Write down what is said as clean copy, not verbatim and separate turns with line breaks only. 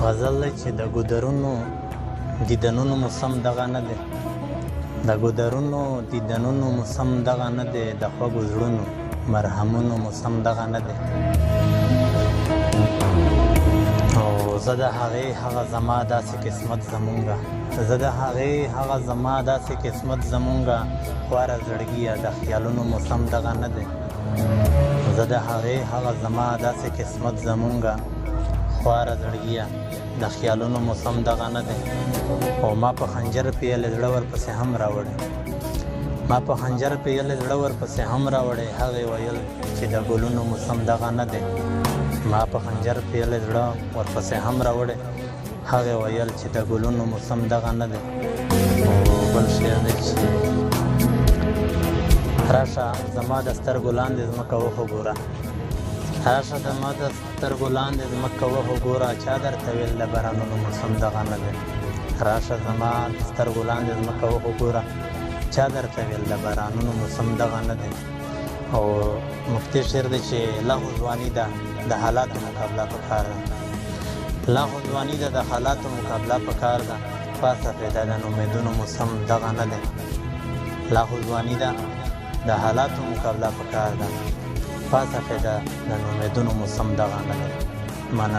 غزل دی چې د ګودرونو دیدنونو موسم دغه نه دی، د ګودرونو دیدنونو موسم دغه نه دی، د خوږو زړونو مرهمونو موسم دغه نه دی. او زه د هغې هغه زما داسې قسمت زمونږه، زه د هغې هغه زما داسې قسمت زمونږه، خواره زړګیه د خیالونو موسم دغه نه دی. زه د هغې هغه زما داسې قسمت زمونږه، خواره زړګیه د خیالونو موسم دغه نه دی. او ما په خنجر پیلې زړه ورپسې هم راوړی، ما په خنجر پیلې زړه ورپسې هم راوړی، هغې ویل چې د ګلونو موسم دغه نه دی. ما په خنجر پیلې زړه ورپسې هم راوړی، هغې ویل چې د ګلونو موسم دغه نه دی. او بل شعر دی چې راشه زما د سترګو لاندې ځمکه وخو ګوره، راشه زما د سترګو لاندې ځمکه وخو ګوره، چا درته ویل د بارانونو موسم دغه نه دی. راشه زما د سترګو لاندې ځمکه وخو ګوره، چا درته ویل د بارانونو موسم دغه نه دی. او مفتي شعر دی چې لا خو ځواني ده د حالاتو مقابله پکار ده، لا خو ځواني ده د حالاتو مقابله پکار ده، پاسه پیدا د امیدونو موسم دغه نه دی. لا خو ځواني ده د حالاتو مقابله پکار ده، پاسه پیدا د امیدونو موسم دغه نه دی. مننه.